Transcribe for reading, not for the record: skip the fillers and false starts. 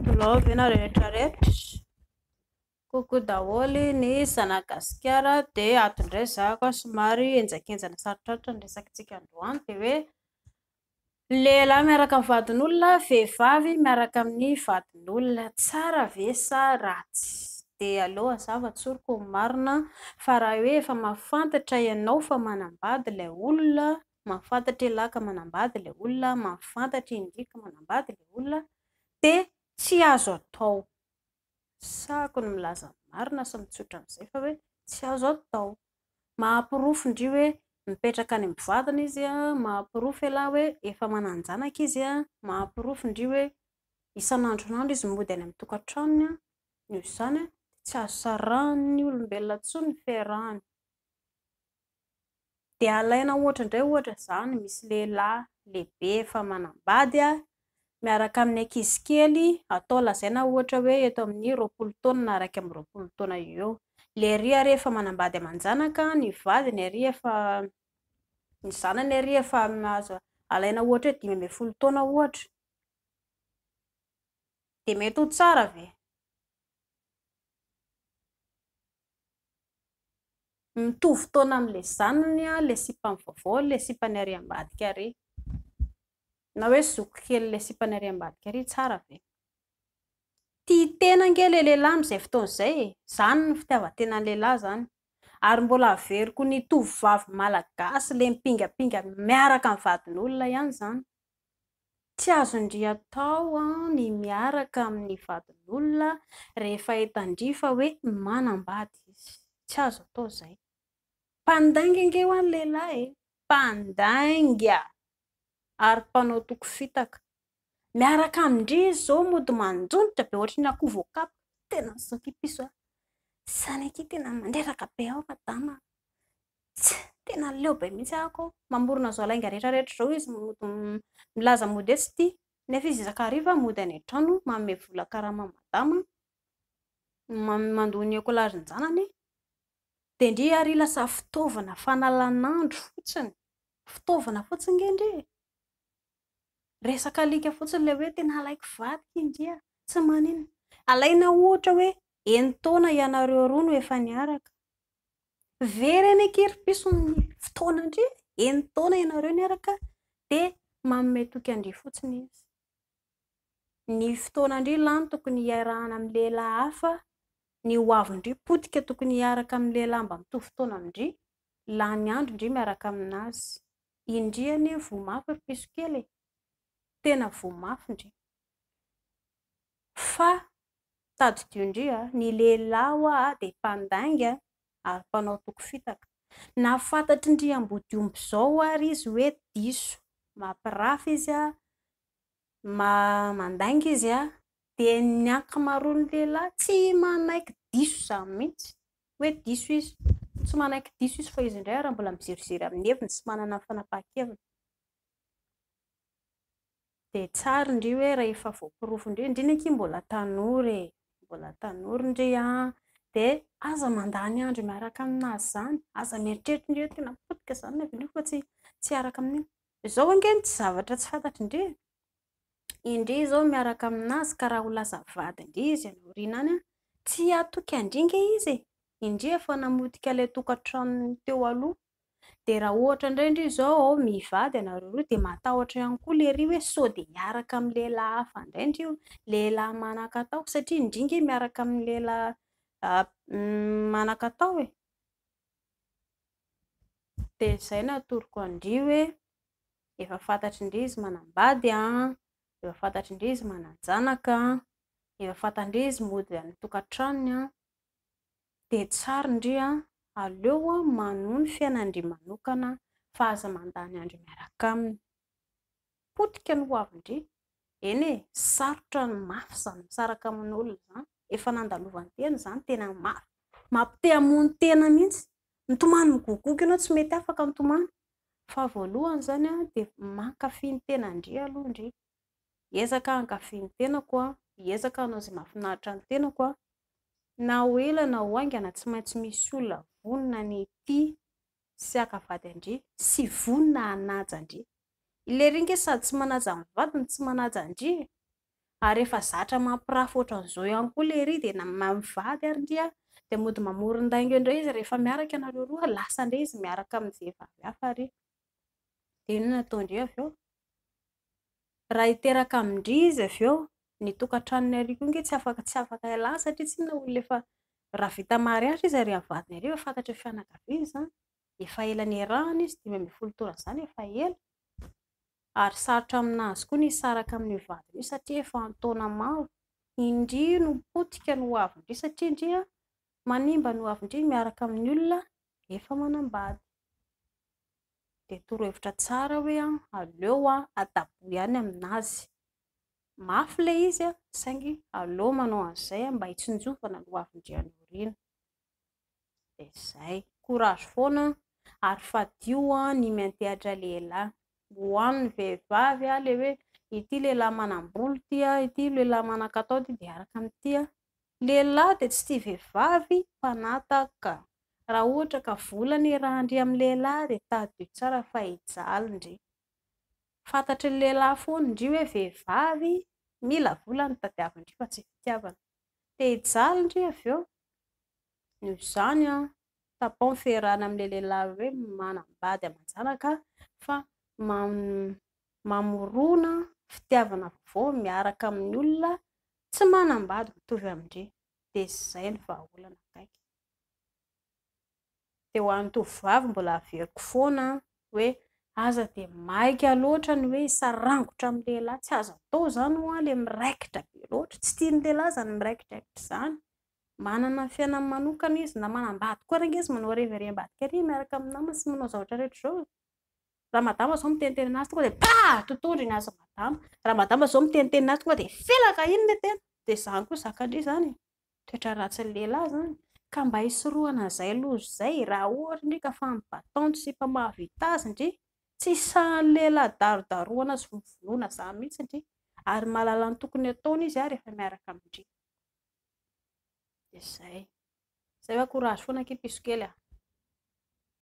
Hello ve nareo rehetra rehetra? Coucou daholo ny zanak'i Gasikara dia ato indray izaho somary henjakenjana sarotrarotra ny resakitsika androany dia hoe lehilahy miaraka amin'ny vadin'olona, vehivavy miaraka amin'ny vadin'olona, tsara ve sa ratsy? Dia aleo hazava tsoriko ny marina fa raha hoe efa mahafantatra ianao fa manambady ilay olona, mahafantatra ialahy ka manambady ilay olona, mahafantatra indry ka manambady ilay olona dia tsy azo atao. Sahako ny milaza ny marina sy mitsotra amin'izay fa hoe tsy azo atao. Mahaporofo ndry hoe mipetraka any amin'ny vadiny izy, mahaporofo ialahy hoe efa manan-janaka izy, mahaporofo ndry hoe isan'andron'andro izy mody any amin'ny tokantranony, noho izany tsy azo sarahan'ny olombelona intsony ny fiarahany. Dia alaina ohatra indray ohatra izany misy lehilahy lehibe efa manambady miaraka amin'ny ankizy kely atao lazaina ohatra hoe eto amin'ny 20 taona na 21 taona eo eo. Ilay ery ary efa manambady aman-janaka, ny vadiny ary efa, ny zanany ary efa azo alaina ohatra hoe 15 taona ohatra. Dia mety ho tsara ve? Mitovy taona amin'ilay zanany ilay sipany vaovao, ilay sipany ary ambadika ary. Na hoe zoky kelin'ilay sipany ary ambadika ary, tsara ve? Tia tena ange ilay lehilahy amin'izay fotoana izay e! Izany ny fitiavan-tenan'ny lehilahy izany. Ary mbola averiko ny tovovavy malagasy ilay mipingapinga miaraka amin'ny vadin'olona ihany izany. Tsy azon-dry atao ny miaraka amin'ny vadin'olona rehefa hitan-dry fa hoe manambady izy. Tsy azo atao izay. Mpandainga ange hoa ny lehilahy e! Mpandainga! Ary mpanao toko fitaka. Miaraka amin-dry izy izao mody manjonitra be ohatry ny akoho voakapoka. Tena zoky piso a! Izany akia tena mandreraka be ao madama a! Tsia, tena leo be mihitsy aho ko. Mamorona izao lainga rehetra rehetra izao izy mody milaza mody hoe tsy tia. Nefa izy isan-kariva mody any an-trano manome vola karama an'i madama, mandoa ny écolage-n-janany. Dia ndry ary lasa fitaovana fanalan'andro fotsiny. Fitaovana fotsiny nge ndry e. Resaka alika fotsiny ilay hoe tena alaiko vadiko i ndry a, tsy maninona. Alaina ohatra hoe enin-taona ianareo roa no efa niaraka. Very anie akia ry piso ny fotoana ndry e! Enin-taona ianareo niaraka dia manome toky an-dry fotsiny izy. Ny fotoanan-dry lany tokony hiarahana amin'ny lehilahy hafa, ny ho avin-dry potika tokony hiaraka amin'ny lehilahy mba mitovy taona amin-dry, lany andro ndry miaraka aminazy. Indry anie voa mafy ry piso kely e! Tena voa mafy ndry. Fa Tadidio ndry a, ny lehilahy hoa dia mpandainga ary mpanao toko fitaka. Na fantatry ndry ambodiomby izao ary izy hoe diso, mampirafy izy a, mandainga izy a, dia ny ankamaroan'ny lehilahy tsy manaiky diso izany mihitsy, hoe diso izy. Tsy manaiky diso izy fa izy indray ary mbola miziriziry amin'ny heviny sy manana ny fanapahan-keviny. Dia tsara ndry hoe rehefa voaporofo ndry, ndry akia mbola tanora e, mbola tanora ndry an, dia aza mandany andro miaraka aminazy izany, aza mieritreritra ndry hoe tena potika izany ny avenir fa tsy tsy hiaraka amin'iny. Izao ange no tsy zavatra tsy fantatry ndry e, indry izao miaraka aminazy ka raha ho lasa vadin-dry izy any aoriana any an, tsy hatoky an-dry ange izy e, indry efa namotika ilay tokantranony teo aloha. Dia raha ohatra indray ndry izao mivady ianareo roa dia matahotra ihany koa lery hoe sao dia hiaraka amin'ny lehilahy hafa indray ndry io lehilahy manan-katao satria ndry nge miaraka amin'ny lehilahy manan-katao e. Dia izay no atoroko an-dry hoe efa fantatry ndry izy manambady an, efa fantatry ndry izy manan-janaka an, efa fantatry ndry izy mody any an-tokantranony an. Dia tsara ndry an, aleo manohy ny fiainan-dry manokana fa aza mandany andro miaraka aminy. Potika ny ho avin-dry. Eny e, sarotra ny mafy izany misaraka amin'olona izany. Efa nandalovan-tena izany, tena mafy. Mampite hamono tena mihitsy. Mitomany migogoka ianao tsy mety afaka ny tomany. Fa voalohany izany an, dia mankafy ny tenan-dry aloha ndry. Hiezaka hankafy ny tenako aho, hiezaka hanao izay mahafinaritra ny tenako aho. Na ho ela na ho haingana tsy maintsy misy olona vonona ny hitia sy haka vady an-dry sy vonona hanaja an-dry. I Lery nge sady tsy manaja ny vadiny no tsy manaja an-dry e! Ary efa zatra mampirafy ohatran'izao ihany koa ilay ery dia na mivady ary ndry an, dia mody mamoron-dainga eo indray izy rehefa miaraka ianareo roa, lasa indray izy miaraka amin'ny vehivavy hafa ary. Dia inona no ataon-dry avy eo? Raha hiteraka amin-dry izy avy eo, ny tokantranony ary koa ange tsy afaka tsy afaka ialana satria tsy inona olona efa raha vita mariazy izy ary amin'ny vadiny ary efa fantatry ny fianakaviany izany. Efa ela niarahana izy, 15 taona izany efa ela. Ary sarotra aminazy koa ny hisaraka amin'io vadiny io satria efa an-taona maro. Indry no potika ny hoavin-dry satria ndry manimba ny hoavin-dry miaraka amin'ny olona efa manambady. Dia torohevitra tsara hoe aleo adaboy ihany aminazy. Mafy ilay izy saingy aleo manao an'izay mba hitsinjovana ny hoavin-dry any aoriana. Dia izay. Courage foana ary fadio ny miantehatra lehilahy. Ho an'ny vehivavy ilay hoe ity lehilahy manam-bolo ity, ity lehilahy manan-katao ity dia hiaraka amin'ity. Lehilahy dia tsy tia vehivavy mpanataka. Raha ohatra ka vola no iarahan-dry amin'ny lehilahy dia tadidio tsara fa hijaly ndry. Fantatry ny lehilahy foana ndry hoe vehivavy mila vola no tadiavin-dry fa tsy fitiavana. Te hijaly ndry avy eo. Noho izany, tapaho ny fiarahana amin'ilay lehilahy hoe manambady aman-janaka fa mamorona fitiavana vaovao miaraka amin'ny olona tsy manambady mitovy amin-dry. Dia izay no vahaolana akaiky. Dia ho an'ny tovovavy mbola averiko foana hoe aza dia maika loatra ny hoe hisarangotra amin'ny lehilahy. Tsy azo atao izany ho'a ilay miraikitra be loatra. Tsy tian'ny lehilahy izany miraikidraikitra izany. Manana ny fiainany manokana izy, na manambady koa ary ange izy manao revy ery ambadika ery miaraka amin'ny namany sy manao zavatra rehetra izao e. Raha madama izao miteniteny anazy tonga dia pa! Totohondry ny azy madama. Raha madama izao miteniteny anazy tonga dia felaka iny ilay tena. Dia izany koa zakan-dry izany e. Toetra ratsin'ny lehilahy izany. Ka mba hisorohana an'izay loza izay, raha ohatra ndry ka femme battante sy mpamahavita azy ndry, tsy sahin'ny lehilahy darodarohana sy vonovonoina izany mihitsy ndry. Ary mahalala ny tokony hataony izy rehefa miaraka amin-dry. Dia izay. Izay fa courage foana akia piso kely a.